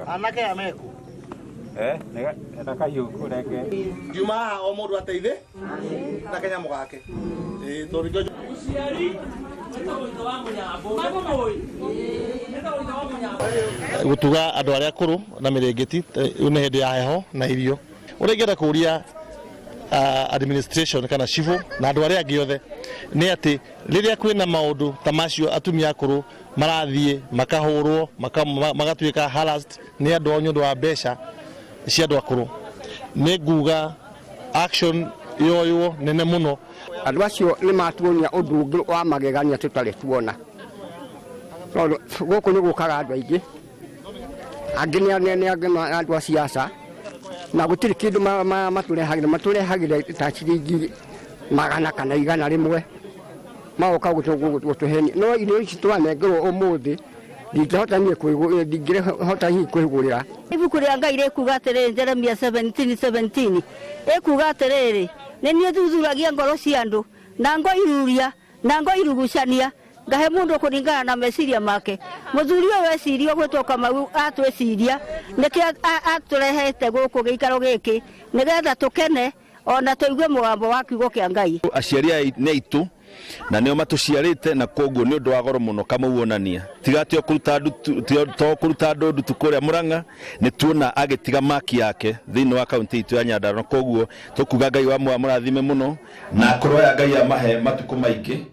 Anake ameku na kahiũ kũrenge ngiuma haha o mũndũ ateithe na kanyamũ gake tondũ gutuga andu aria akuru na mirengeti ni hindi ya heho na irio uria ingĩenda kũria administration kana civil na andu aria angi othe ni ati riria kwina maundu ta macio atumia akuru marathie makahurwo magatuika harassed ni andu ao nĩ wa mbeca cia andu akuru ni nguga action yoywo nene muno. Andu acio ni matuonia undu ungi wa magegania tutari tuona tondu guku ni gukaga andu aingi angi ni anene angi andu a siasa na gutiri kindu maturehagire ta ciringi 100 kana 100 magoka gutuhenia no irio ici twanengerwo umuthi ndingĩhota niĩ ndingĩhota hihi kwĩgũrĩra. Ibuku rĩa Ngai rĩkuga atĩrĩrĩ Jeremia 17:17 ĩkuga atĩrĩrĩ nĩ niĩ thuthuragia ngoro cia andũ na ngoiruria na ngoirugucania ngahe mundu kũringana na meciria make. Mũthuri ũyũ eciria gwĩtwo Kamau atwĩciria nĩkĩo atũrehete gũkũ gĩikaro gĩkĩ nĩgetha tũkene ona tũigue mũgambo wa kiugo kĩa Ngai. Aciari nĩ aitũ na nĩo matũciarĩte na koguo nĩ ũndũ wa goro mũno Kamau onania tiga atĩ to kũruta andũ ndutu kũrĩa Murang'a nĩ tuona agĩtiga maki yake thĩinĩ wa kaunti itũ ya Nyandarua koguo tũkuga Ngai wa mũrathime mũno na akorwo ya Ngai amahe matukũ maingĩ.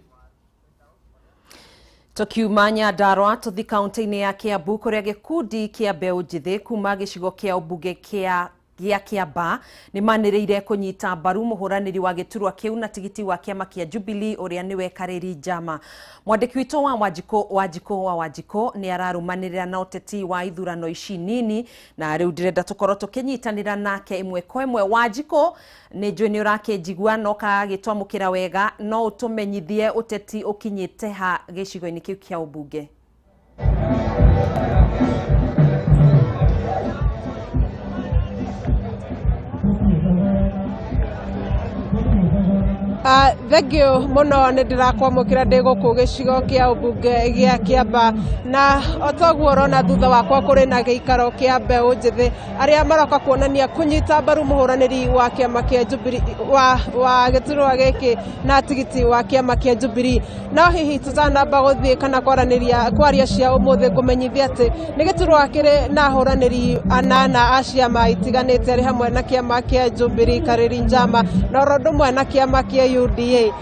Tukiuma Nyandarua tuthi kaunti-inĩ ya Kiambu kũrĩa gĩkundi kĩa mbeũ njĩthĩ kuma gĩcigo kĩa ũmbunge kĩa gĩa Kiambaa nĩ manĩrĩire kũnyita mbaru mũhũranĩri wa gĩturwa kĩu na tigiti wa kĩama kĩa Jubilee ũrĩa nĩwe Karĩri Njama. Mwandĩki witũ wa Wanjikũ wa Wanjikũ nĩ ararũmanĩrĩra na ũteti wa ithurano ici nini na rĩu ndĩrenda tũkorwo tũkĩnyitanĩra nake ĩmwe kwa ĩmwe. Wanjikũ, nĩ njũĩ nĩ ũrakĩnjigua no kagĩtwamũkĩra wega, no ũtũmenyithie ũteti ũkinyĩte ha gĩcigo-inĩ kĩu kĩa ũmbunge? Thengiũ mũno nĩ ndĩrakwamũkĩra ndĩ gũkũ gĩcigo kĩa ũmbunge gĩa Kiambaa na otoguo ũrona thutha wakwa kũrĩ na gĩikaro kĩa mbeũ njĩthĩ arĩa maroka kuonania kũnyita mbaru mũhũranĩri wa kĩama kĩa Jubilee wa gĩturwa gĩkĩ na tigiti wa kĩama kĩa Jubilee. No hihi tũtanamba gũthiĩ kana kwaranĩria kwaria cia ũmũthĩ ngũmenyithia atĩ nĩ gĩturwa kĩrĩ na ahũranĩri anana a ciama itiganĩte arĩ hamwe na kĩama kĩa Jubilee Karĩri Njama na oro ũndũ ũmwe na kĩama kĩa UDA.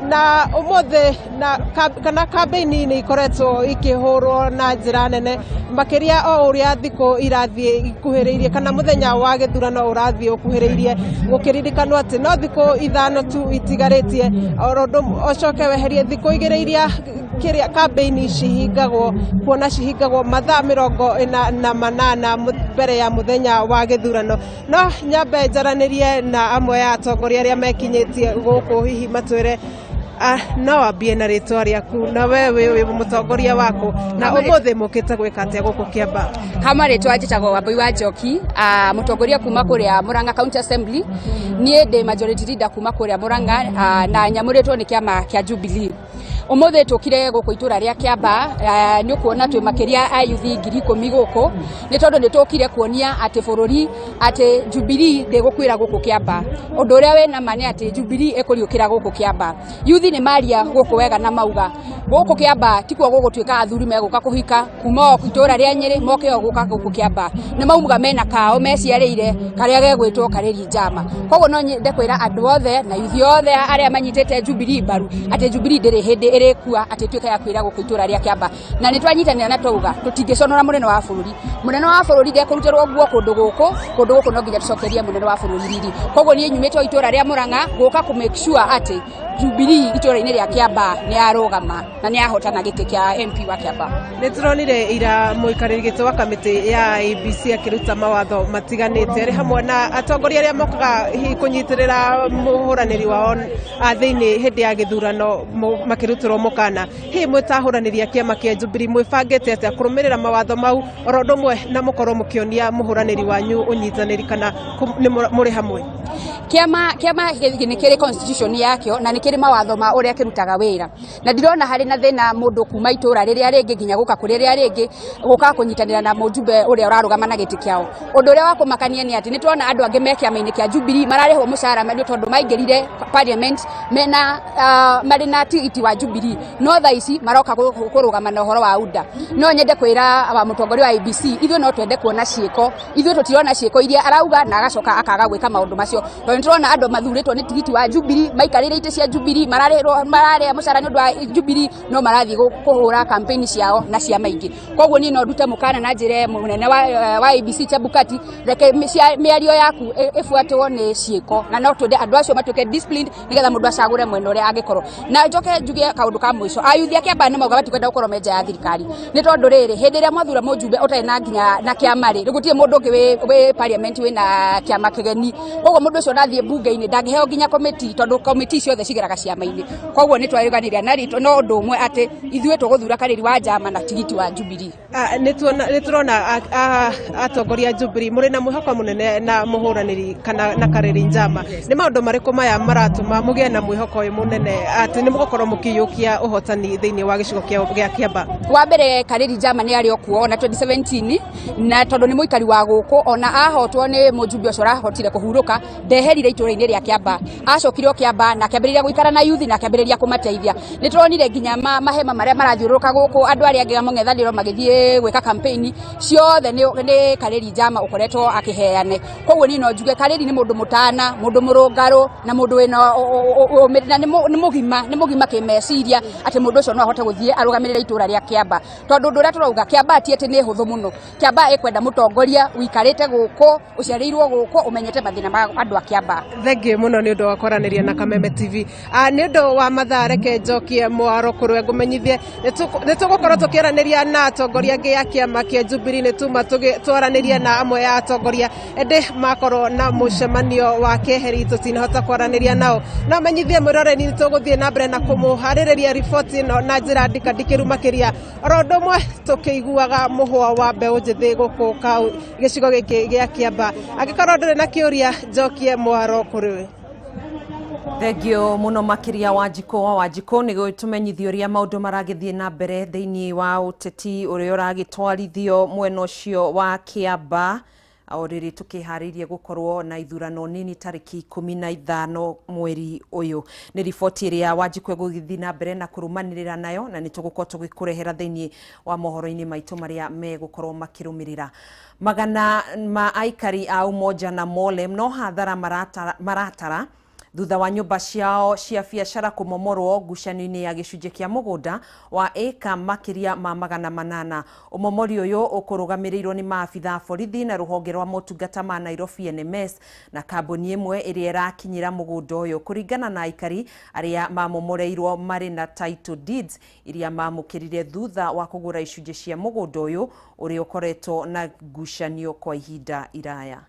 Na ũmũthĩ na kana kambĩini nĩ ikoretwo ikĩhũrwo na njĩra nene makĩria o ũrĩa thikũ irathiĩ ikuhĩrĩirie kana mũthenya wa gĩthurano ũrathiĩ ũkuhĩrĩirie gũkĩririkanwo atĩ no thikũ 5 tu itigarĩtie oro ũndũ ũcoke weherie thikũ 2 iria kĩrĩa kambĩini cihingagwo kuona cihingagwo mathaa 48 mbere ya mũthenya wa gĩthurano. No nyambe njaranĩrie na amwe a atongoria arĩa mekinyĩtie gũkũ hihi matwĩre no wambie na rĩtwa rĩaku na we wĩ mũtongoria waku na ũmũthĩ mũkĩte gwĩka atĩa gũkũ Kiambaa? Hama rĩtwa njĩtagwo Wambui wa Njoki, mũtongoria kuma kũrĩa Murang'a County Assembly. Niĩ ndĩ majority leader kuma kũrĩa Murang'a na nyamũrĩtwo nĩ kĩama kĩa Jubilee. Ũmũthĩ tũkire gũkũ itũra rĩa Kiambaa nĩ ũkuona twĩ makĩria a youth 10,000 gũkũ nĩ tondũ nĩ tũkire kuonia atĩ bũrũri atĩ Jubilee ndĩgũkuĩra gũkũ Kiambaa. Ũndũ ũrĩa wĩna ma nĩ atĩ Jubilee ĩkũriũkĩra gũkũ Kiambaa. Youth nĩ maria gũkũ wega na mauga gũkũ Kiambaa tikuo gũgũtuĩka athuri megũka kũhika kuma o itũra rĩa Nyĩrĩ moke o gũka gũkũ Kiambaa. Nĩ mauga mena kao meciarĩire karĩa gegwĩtwo Karĩri Njama. Koguo no nyende kwĩra andũ othe na youth othe arĩa manyitĩte Jubilee mbaru atĩ Jubilee ndĩrĩ hĩndĩ ĩrĩkua atĩ ĩtuĩke ya kwĩra gũkũ itũra rĩa Kiambaa. Na nĩ twanyitanĩra na twauga tũtingĩconora mũnene wa bũrũri. Mũnene wa bũrũri ndekũrutĩrwo nguo kũndũ gũkũ no nginya tũcokerie mũnene wa bũrũri riri. Koguo niĩ nyumĩte o itũra rĩa Murang'a gũka kũ make sure atĩ Jubilee itũra-inĩ rĩa Kiambaa nĩ yarũgama na nĩ yahotana gĩtĩ kĩa MP wa Kiambaa. Nĩ tũronire ira mũikarĩri gĩtĩ wa kamĩtĩ ya ABC akĩruta mawatho matiganĩte arĩ hamwe na atongoria arĩa mokaga hihi kũnyitĩrĩra mũhũranĩri wao thĩinĩ hĩndĩ ya gĩthurano makĩrutĩrwo mũkana. Hihi mwĩ ta ahũranĩri a kĩama kĩa Jubilee mwĩbangĩte atĩa kũrũmĩrĩra mawatho mau oro ũndũ ũmwe na mũkorwo mũkĩonia mũhũranĩri wanyu ũnyitanĩri kana nĩ mũrĩ hamwe? Kiama nĩ kĩrĩ constitution yakĩo na nĩ kĩrĩ mawatho ma ũrĩa kĩrutaga wĩra, na ndirona harĩ na thĩna mũndũ kuma itũra rĩrĩa rĩngĩ nginya gũka kũrĩ rĩrĩa rĩngĩ gũka kũnyitanĩra na mũjumbe ũrĩa ũrarũgama na gĩtĩ kĩao. Ũndũ ũrĩa wa kũmakania nĩ atĩ nĩ tuona andũ angĩ me kĩama-inĩ kĩa Jubilee mararĩhwo mũcara nĩ tondũ maingĩrire parliament mena marĩ na tigiti wa Jubilee, no thaa ici maroka kũrũgama na ũhoro wa UDA. No nyende kwĩra wa mũtongoria wa ABC, ithuĩ no twende kuona ciĩko, ithuĩ tũtirona ciĩko iria arauga na agacoka akaga gwĩka maũndũ macio, tondũ nĩtũrona andũ mathurĩtwo nĩ tigiti wa Jubilee maikarĩire itĩ cia Jubilee, mararĩa mũcara nĩ ũndũ wa Jubilee, no marathiĩ kũhũra campaign ciao na ciama ingĩ. Koguo niĩ no ndute mũkana na njĩre mũnene wa ABC Chebukati, reke mĩario yaku ĩbuatwo nĩ ciĩko, na no twende andũ acio matuĩke disciplined nĩgetha mũndũ acagũre mwena ũrĩa angĩkorwo. Na njoke njuge kaũndũ ka mũico, ayuthi a Kĩambaa nĩ mauga matikwenda gũkorwo me nja ya thirikari, nĩ tondũ rĩrĩ hĩndĩ ĩrĩa mwathura mũjumbe ũtarĩ na nginya na kĩama rĩ, gũtirĩ mũndũ ũngĩ wĩ parliament wĩna kĩama kĩgeni, koguo mũndũ ũcio onathiĩ mbunge-inĩ ndangĩheo nginya committee, tondũ committee ciothe cigeraga ciama-inĩ. Koguo nĩ twarĩganĩria na no ũndũ ũmwe atĩ ithuĩ tũgũthura Karĩri wa Njama na tigiti wa Jubilee. Nĩ tũrona atongoria a Jubilee mũrĩ na mwĩhoko mũnene na mũhũranĩri kana na Karĩri Njama. Nĩ maũndũ marĩkũ maya maratũma mũgĩe na mwĩhoko ũyũ mũnene atĩ nĩ mũgũkorwo mũkĩiyũkia ũhotani thĩinĩ wa gĩcigo gĩa Kĩambaa? Wa mbere Karĩri Njama nĩ arĩ o kuo ona 2017, na tondũ nĩ mũikari wa gũkũ, ona ahotwo nĩ mũjumbe ũcio ũrahotire kũhurũka, ndeherire itũũra-inĩ rĩa Kĩambaa, acokire o Kĩambaa na akĩambĩrĩria gũikara na yuthi na akĩambĩrĩria kũmateithia. Nĩ tũronire nginya mahema marĩa marathiũrũrũka gũkũ, andũ arĩa angĩ a mũng'ethanĩro magĩthiĩ gwĩka campaign ciothe nĩ Karĩri Njama ũkoretwo akĩheane. Koguo niĩ no njuge Karĩri nĩ mũndũ mũtana, mũndũ mũrũngarũ na mũndũ wĩna na nĩ mũgima kĩmeciria atĩ mũndũ ũcio no ahote gũthiĩ arũgamĩrĩre itũũra rĩa Kĩambaa, tondũ ũndũ ũrĩa tũrauga Kĩambaa ti atĩ nĩ hũthũ mũno. Kĩambaa ĩkwenda mũtongoria ũikarĩte gũkũ, ũciarĩirwo gũkũ, ũmenyete mathĩna ma andũ a Kĩambaa. Thengiũ mũno nĩ ũndũ wa kwaranĩria na Kameme TV. Nĩ ũndũ wa mathaa, reke njokie mwaro kũrĩ ngũmenyithie nĩ tũgũkorwo tũkĩaranĩria na atongoria angĩ a kĩama kĩa Jubilee. Nĩ tuma twaranĩria na amwe a atongoria, ĩndĩ makorwo na mũcemanio wa keheri tũtinahota kwaranĩria nao. No menyithie mwĩroreri nĩ tũgũthiĩ na mbere na kũmũharĩrĩria riboti ĩno na njĩra ndikandikĩru makĩria, oro ũndũ ũmwe tũkĩiguaga mũhwa wa mbeũ njĩthĩ gũkũ gĩcigo gĩkĩ gĩa Kĩambaa. Angĩkorwo ndũrĩ na kĩũria, njokie mwaro kũrĩ we. Thengio mũno makĩria Wanjikũ wa Wanjikũ nĩ gũtũmenyithia ũrĩa maũndũ maragĩthiĩ na mbere thĩinĩ wa ũteti ũrĩa ũragĩtwarithio mwena ũcio wa Kĩambaa, o rĩrĩ tũkĩharĩirie gũkorwo na ithurano nini tarĩki 15 mweri ũyũ. Nĩ riboti ĩrĩa Wanjikũ ĩgũgĩthiĩ na mbere na kũrũmanĩrĩra nayo, na nĩ tũgũkorwo tũgĩkũrehera thĩinĩ wa mohoro-inĩ maitũ marĩa megũkorwo makĩrũmĩrĩra. Magana ma aikari a Umoja na Molem no hathara maratara thutha wa nyũmba ciao cia biacara kũmomorwo ngucanio-inĩ ya gĩcunjĩ kĩa mũgũnda wa ĩka makĩria ma 800. Ũmomori ũyũ ũkũrũgamĩrĩirwo nĩ maabitha a borithi na rũhonge rwa motungata ma Nairobi NMS na kambuni ĩmwe ĩrĩa ĩrakinyĩra mũgũnda ũyũ. Kũringana na aikari arĩa mamomoreirwo marĩ na title deeds iria mamũkĩrire thutha wa kũgũra icunjĩ cia mũgũnda ũyũ ũrĩa ũkoretwo na ngucanio kwa ihinda iraya.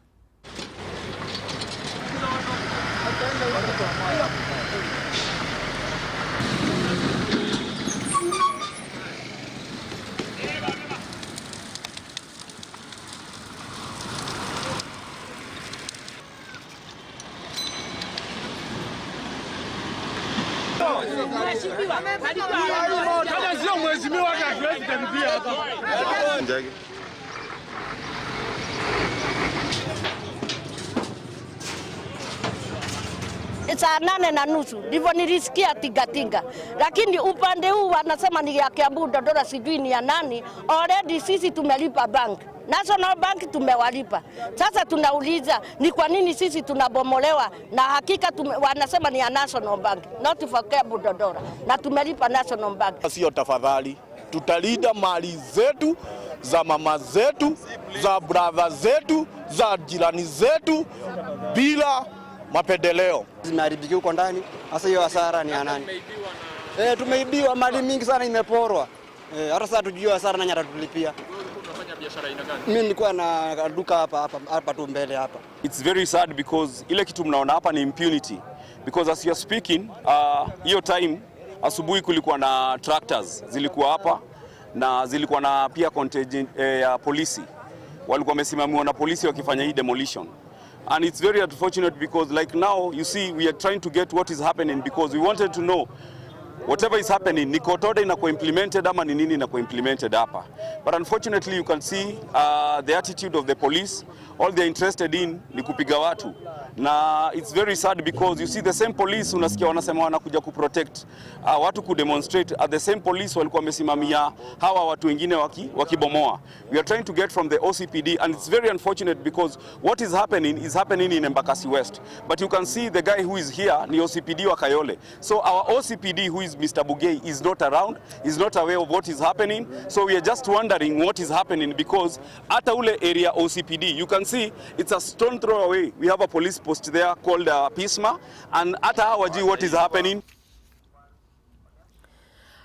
Saa 8:30 ndivyo nilisikia tingatinga, lakini upande huu wanasema ni ya Kiambu Dandora, sijui ni ya nani. Already sisi tumelipa bank, National Bank tumewalipa. Sasa tunauliza ni kwa nini sisi tunabomolewa, na hakika wanasema ni ya National Bank, not for Kiambu Dandora, na tumelipa National Bank. Sio tafadhali, tutalinda mali zetu, za mama zetu, za brother zetu, za jirani zetu bila mapendeleo. Zimeharibika huko ndani, hasa hiyo hasara ni ya nani? Tumeibiwa mali mingi sana, imeporwa. Hata sasa tujue hasara nani atatulipia. Mimi nilikuwa na duka hapa tu mbele hapa. It's very sad because ile kitu mnaona hapa ni impunity. Because as you are speaking, hiyo time asubuhi kulikuwa na tractors zilikuwa hapa na zilikuwa na pia contingent ya polisi. Walikuwa wamesimamiwa na polisi wakifanya hii demolition. And it's very unfortunate because like now, you see, we are trying to get what is happening because we wanted to know whatever is happening, ni court order inakuwa implemented ama ni nini inakuwa implemented hapa. But unfortunately you can see the attitude of the police, all they're interested in ni kupiga watu. Na it's very sad because you see the same police unasikia wanasema wanakuja kuprotect watu kudemonstrate, at the same police walikuwa wamesimamia hawa watu wengine wakibomoa. We are trying to get from the OCPD and it's very unfortunate because what is happening in Embakasi West. But you can see the guy who is here ni OCPD wa Kayole. So our OCPD who is Mr. Bugei is not around, is not aware of what is happening. So we are just wondering what is happening because at ule area OCPD, you can see it's a stone throw away. We have a police post there called Pisma, and at hawajui what is happening.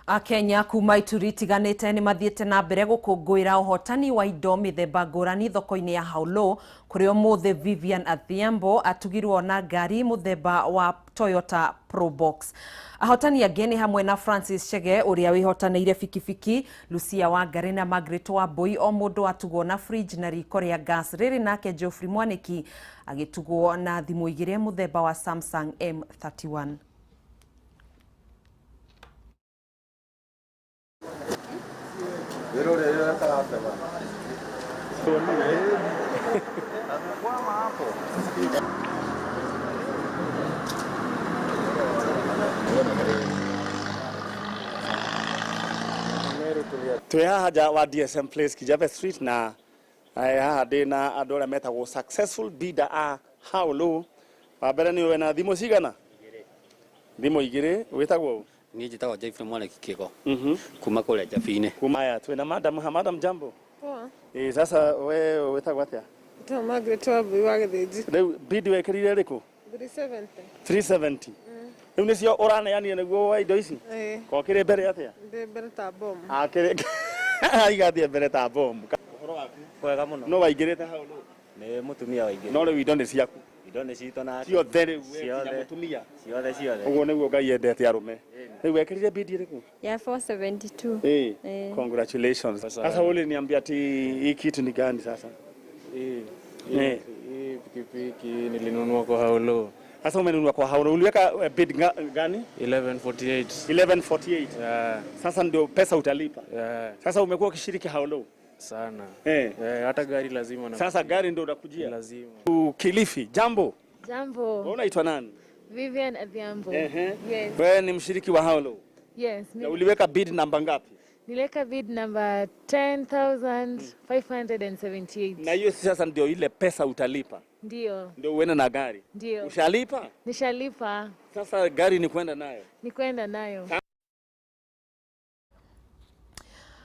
Akenya kuma ituri tiganite ni mathiete na mbere gukungwira uhotani wa indo mithemba ngurani thoko-ini ya Haulo kuria umuthi Vivian Adhiambo atugirwo na ngari muthemba wa Toyota Probox. Ahotani angĩ nĩ hamwe na Francis Chege ũrĩa wĩhotanĩire bikibiki, Lucia Wangari na Margaret Wambui, o mũndũ atugwo na fridge na riko rĩa gas rĩrĩ, nake Geoffrey Mwaniki agĩtugwo na thimũ igĩrĩ mũthemba wa Samsung M31. Twi haha nja wa DSM Place Kijabe Street na haha ndi na andu aria metagwo successful bidder a Haulo. Wa mbere ni wena thimu cigana? Thimu igiri. Witagwo? Ni njitagwo Jeffrey Mwaniki Kigo. Kuma kuria Njabini. Kuma haya twina madam ha. Madam jambo. Poa. Sasa we witagwo atia? Njitagwo Margaret Wambui wa Githinji. Riu bid wekirire riku? 370. 370. Riu nicio uraneanire niguo wa indo ici? Ko kiri mbere atia? Ndi mbere ta bomu. Ah, kiri igathie mbere ta bomu. Uhoro waku? Kwega muno. No waingirite hau no? Ni mutumia waingirite. No riu indo ni ciaku? Indo ni citũ na ciothe riu we mutumia. Ciothe ciothe. Uguo niguo Ngai endete arume. Riu wekirire bid iriku? Ya 472. Congratulations. Sasa uliniambia ati hii kitu ni gani sasa? Hii pikipiki nilinunua kwa Haulo. Sasa umenunua kwa Haulo. Uliweka bid gani? 1148. 1148. Yeah. Sasa ndio pesa utalipa. Yeah. Sasa umekuwa ukishiriki Haulo sana. Hata gari lazima na. Sasa gari ndio unakujia? Lazima. Kilifi, jambo. Jambo. Wewe unaitwa nani? Vivian Adhiambo. Yes. Wewe ni mshiriki wa Haulo? Yes. Na uliweka bid namba ngapi? Niliweka bid number 10,578. Na hiyo sasa ndio ile pesa utalipa? Ndio. Ndio uende na gari? Ndio. Ushalipa? Nishalipa. Sasa gari ni kwenda nayo? Ni kwenda nayo.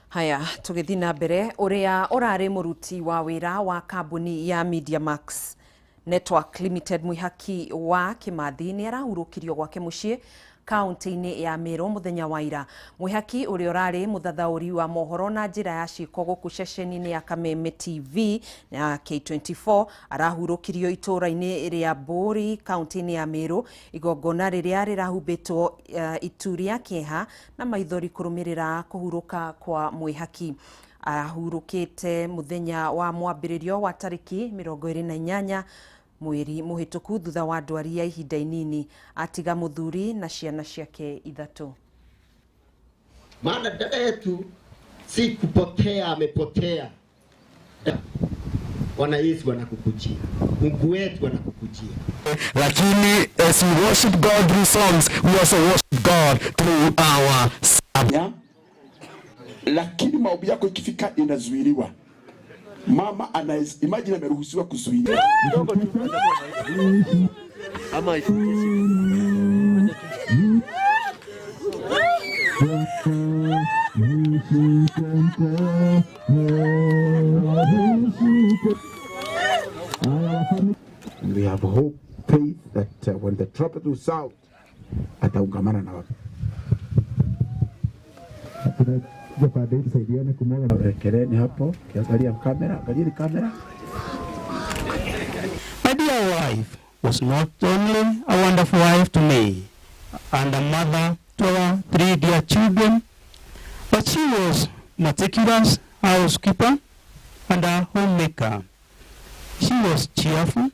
Haya, tugithi na mbere uria urari muruti wa wira wa kambuni ya Mediamax Network Limited Mwihaki wa Kimathi ni arahurukirio gwake muciĩ kaunti-inĩ ya Meru muthenya wa ira. Mwihaki uria urari muthathauri wa mohoro na njira ya ciiko guku ceceni-inĩ ya Kameme TV na K24 arahurukirio itũra-inĩ rĩa Mbũri kaunti-inĩ ya Meru, igongona rĩrĩa rĩrahumbĩtwo itu rĩa kĩeha na maithori kũrũmĩrĩra kũhurũka kwa Mwihaki. Arahurũkĩte muthenya wa mwambĩrĩrio wa tarĩki 28 mweri muhituku thutha wa ndwari ya ihinda inini, atiga muthuri na ciana ciake ithatũ. Maana dada yetu si kupotea, amepotea. Bwana Yesu anakukujia, Mungu wetu anakukujia. Lakini as we worship God through songs, we also worship God through our yeah? Lakini maombi yako ikifika inazuiliwa. Mama ana imagine ameruhusiwa kuzuiliwa. Ama And we have hope, faith that when the trumpet will sound, ataungamana na watu. Wekeleni hapo, kiangalia kamera, angalieni kamera. My dear wife was not only a wonderful wife to me and a mother to our three dear children, but she was meticulous housekeeper and a homemaker. She was cheerful,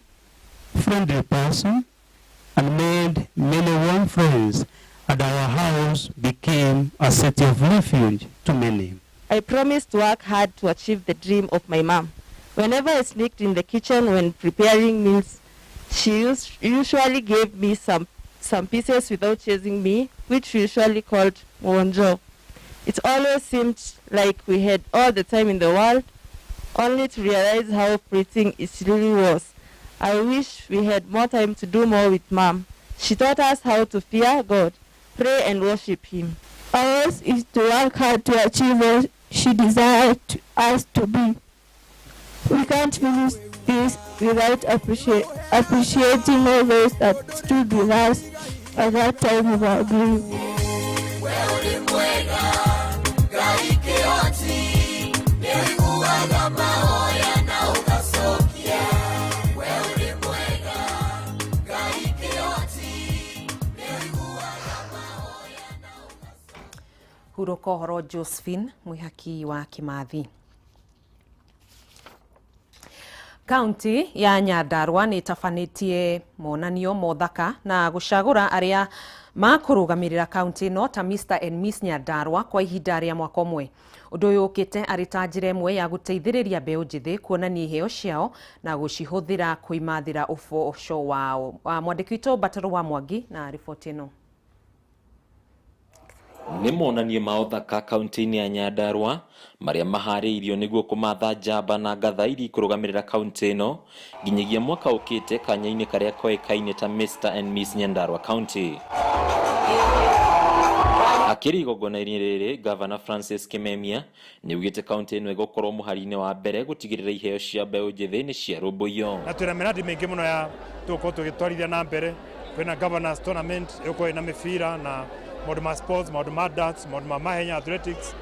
friendly person and made many warm friends, and our house became a city of refuge to many. I promised to work hard to achieve the dream of my mom. Whenever I sneaked in the kitchen when preparing meals, she usually gave me some pieces without chasing me, which we usually called mwonjo. It always seemed like we had all the time in the world, only to realize how fleeting it really was. I wish we had more time to do more with Mom. She taught us how to fear God, pray and worship Him. Ours is to work hard to achieve what she desired us to be. We can't finish this without appreciating all those that stood with us at that time of our grief. Huruka ũhoro Josephine Mwihaki wa Kimathi. Kaunti ya Nyandarua nĩ ĩtabanĩtie monanio mothaka na gũcagũra arĩa makũrũgamĩrĩra kaunti ĩno ta Mr and Miss Nyandarua kwa ihinda rĩa mwaka ũmwe. Ũndũ ũyũ ũkĩte arĩ ta njĩra ĩmwe ya gũteithĩrĩria mbeũ njĩthĩ kuonania iheo ciao na gũcihũthĩra kwĩmathĩra ũboco wao. Mwandĩki witũ Mbataro wa Mwangi na riboti ĩno. Nĩ monanio ma ũthaka kaunti-inĩ ya Nyandarua marĩa maharĩirio nĩguo kũmatha njamba na ngatha iria ikũrũgamĩrĩra kaunti ĩno nginyagia mwaka ũkĩte kanya-inĩ karĩa koĩkaine ta Mr and Miss Nyandarua County. Akĩrĩ igongona-inĩ rĩrĩ, Gavana Francis Kimemia nĩaugĩte kaunti ĩno ĩgũkorwo mũhari-inĩ wa mbere gũtigĩrĩra iheo cia mbeũ njĩthĩ nĩ ciarũmbũiyo. Na twĩna mĩradi mĩingĩ mũno ya tũgũkorwo tũgĩtwarithia na mbere. Kwĩna governors tournament ĩgũkorwo ĩna mĩbira na maũndũ ma sports, maũndũ ma darts, maũndũ ma mahenya athletics,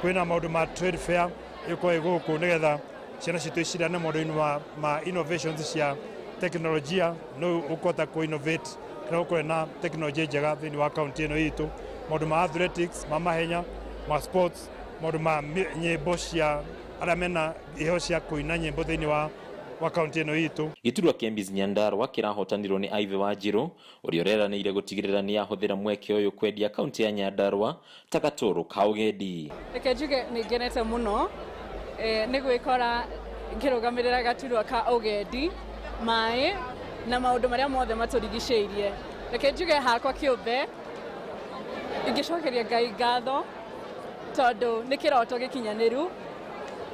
kwĩna maũndũ ma trade fair ĩgũkorwo ĩ gũkũ nĩgetha ciana citũ icindane maũndũ-inĩ ma innovations cia teknolojia, no ũkũhota kũ innovate kana gũkorwo na teknolojia njega thĩinĩ wa kaunti ĩno itũ, maũndũ ma athletics, ma mahenya, ma sports, maũndũ ma nyĩmbo cia arĩa mena iheo cia kũina nyĩmbo thĩinĩ wa kaunti ĩno itũ. Gĩturwa kĩa Miss Nyandarua kĩrahotanirwo nĩ Ivy Wanjiru ũrĩa ũreranĩire gũtigĩrĩra nĩ ahũthĩra mweke ũyũ kwendia kaunti ya Nyandarua ta gatũrũ ka ũgendi. Reke njuge nĩ ngenete mũno nĩ gwĩkora ngĩrũgamĩrĩra gaturwa ka ũgendi, maĩ na maũndũ marĩa mothe matũrigicĩirie. Reke njuge hakwa kĩũmbe ingĩcokeria Ngai ngatho tondũ nĩ kĩroto gĩkinyanĩru.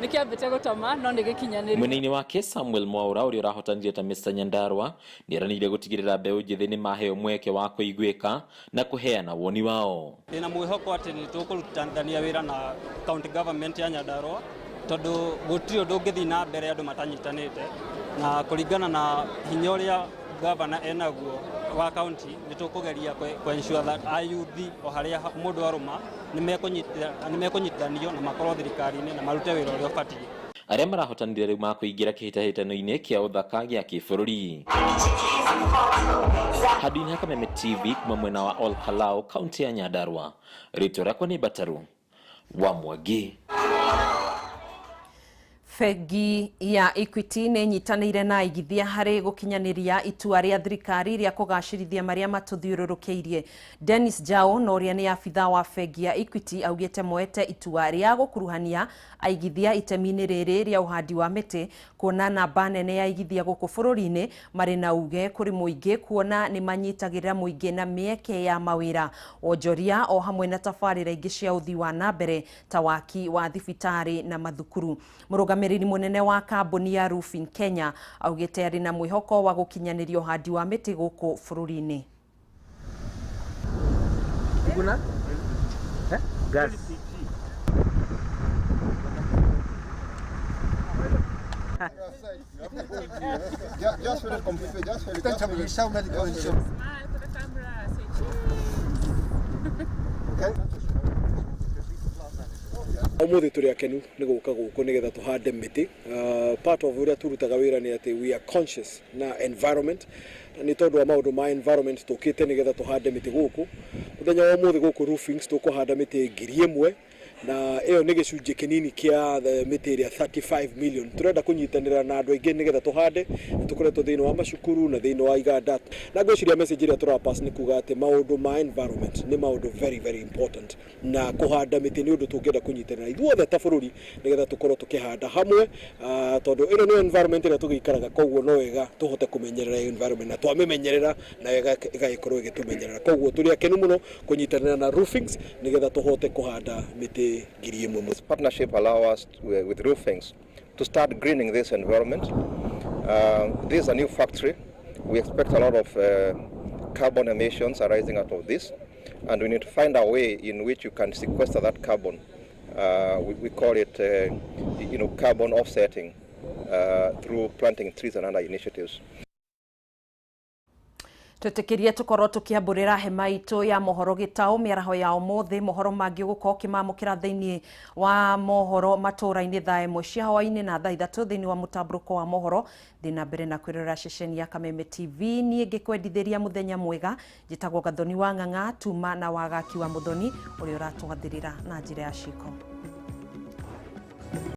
Nĩkĩambĩte gũtoma no nĩ gĩkinyanĩru. Mwena-inĩ wake Samuel Mwaura ũrĩa ũrahotanire ta Mr Nyandarua nĩeranĩire gũtigĩrĩra mbeũ njĩthĩ nĩ maheo mweke wa kũiguĩka na kũheana woni wao. Ndĩna mwĩhoko atĩ nĩ tũkũrutithania wĩra na county government ya Nyandarua tondũ gũtirĩ ũndũ ũngĩthiĩ na mbere andũ matanyitanĩte, na kũringana na hinya ũrĩa governor enaguo wa county nĩ tũkũgeria kũ ensure that ayuthi o harĩa mũndũ arũma nĩ mekũnyitithanio na makorwo thirikari-inĩ na marute wĩra ũrĩa ũbatiĩ. Arĩa marahotanire rĩu makũingĩra kĩhĩtahĩtano-inĩ kĩa ũthaka gĩa kĩbũrũri. Handũ-inĩ ha Kameme TV kuma mwena wa Ol Kalou kaunti ya Nyandarua, rĩtwa rĩakwa nĩ Mbataru wa Mwangi. Bengi ya Equity nĩ ĩnyitanĩire na aigithia harĩ gũkinyanĩria itua rĩa thirikari rĩa kũgacĩrithia marĩa matũthiũrũrũkĩirie. Dennis Jao na ũrĩa nĩ abithaa wa bengi ya Equity augĩte moete itua rĩa gũkuruhania aigithia itemi-inĩ rĩrĩ rĩa ũhandi wa mĩtĩ kuona namba nene ya aigithia gũkũ bũrũri-inĩ marĩ na uge kũrĩ mũingĩ kuona nĩ manyitagĩrĩra mũingĩ na mĩeke ya mawĩra, wonjoria o hamwe na tabarĩra ingĩ cia ũthii wa na mbere ta waki wa thibitarĩ na mathukuru. Mũrũgamĩrĩri mũnene wa kambuni ya Roofing Kenya augĩte arĩ na mwĩhoko wa gũkinyanĩria ũhandi wa mĩtĩ gũkũ bũrũri-inĩ. Umuthi turi akenu ni guka guku nigetha tuhande miti. Part of uria turutaga wira ni ati we are conscious na environment, na ni tondu wa maundu ma environment tukite nigetha tuhande miti guku. Muthenya wa umuthi guku roofings tukuhanda miti 1000 Na ĩyo nĩ gĩcunjĩ kĩnini kĩa mĩtĩ ĩrĩa 35 million. Tũrenda kũnyitanĩra na andũ aingĩ nĩgetha tũhande. Nĩ tũkoretwo thĩinĩ wa macukuru na thĩinĩ wa iganda, na ngwĩciria message ĩrĩa tũrapass nĩ kuga atĩ maũndũ ma environment nĩ maũndũ very very important, na kũhanda mĩtĩ nĩ ũndũ tũngĩenda kũnyitanĩra ithuothe ta bũrũri nĩgetha tũkorwo tũkĩhanda hamwe, tondũ ĩno nĩyo environment ĩrĩa tũgĩikaraga. Koguo no wega tũhote kũmenyerera environment, na twamĩmenyerera nayo ĩgagĩkorwo ĩgĩtũmenyerera. Koguo tũrĩ akenu mũno kũnyitanĩra na Roofings nĩgetha tũhote kũhanda mĩtĩ 1,000. This partnership allow us with Roofings to start greening this environment. This is a new factory. We expect a lot of carbon emissions arising out of this, and we need to find a way in which you can sequester that carbon. We call it carbon offsetting through planting trees and other initiatives. Twĩtĩkĩrie tũkorwo tũkĩambũrĩra hema itũ ya mohoro gĩtaũ mĩaraho ya ũmũthĩ. Mohoro mangĩ ũgũkorwo ũkĩmamũkĩra thĩinĩ wa mohoro matũũra-inĩ thaa 1 cia hwaĩ-inĩ na thaa 3 thĩinĩ wa mũtambũrũko wa mohoro. Thiĩ na mbere na kwĩrorera ceceni ya Kameme TV. Niĩ ngĩkwendithĩria mũthenya mwega, njĩtagwo Gathoni wa Ng'ang'a, tuma na wagaki wa Mũthoni ũrĩa ũratwathĩrĩra na njĩra ya ciko.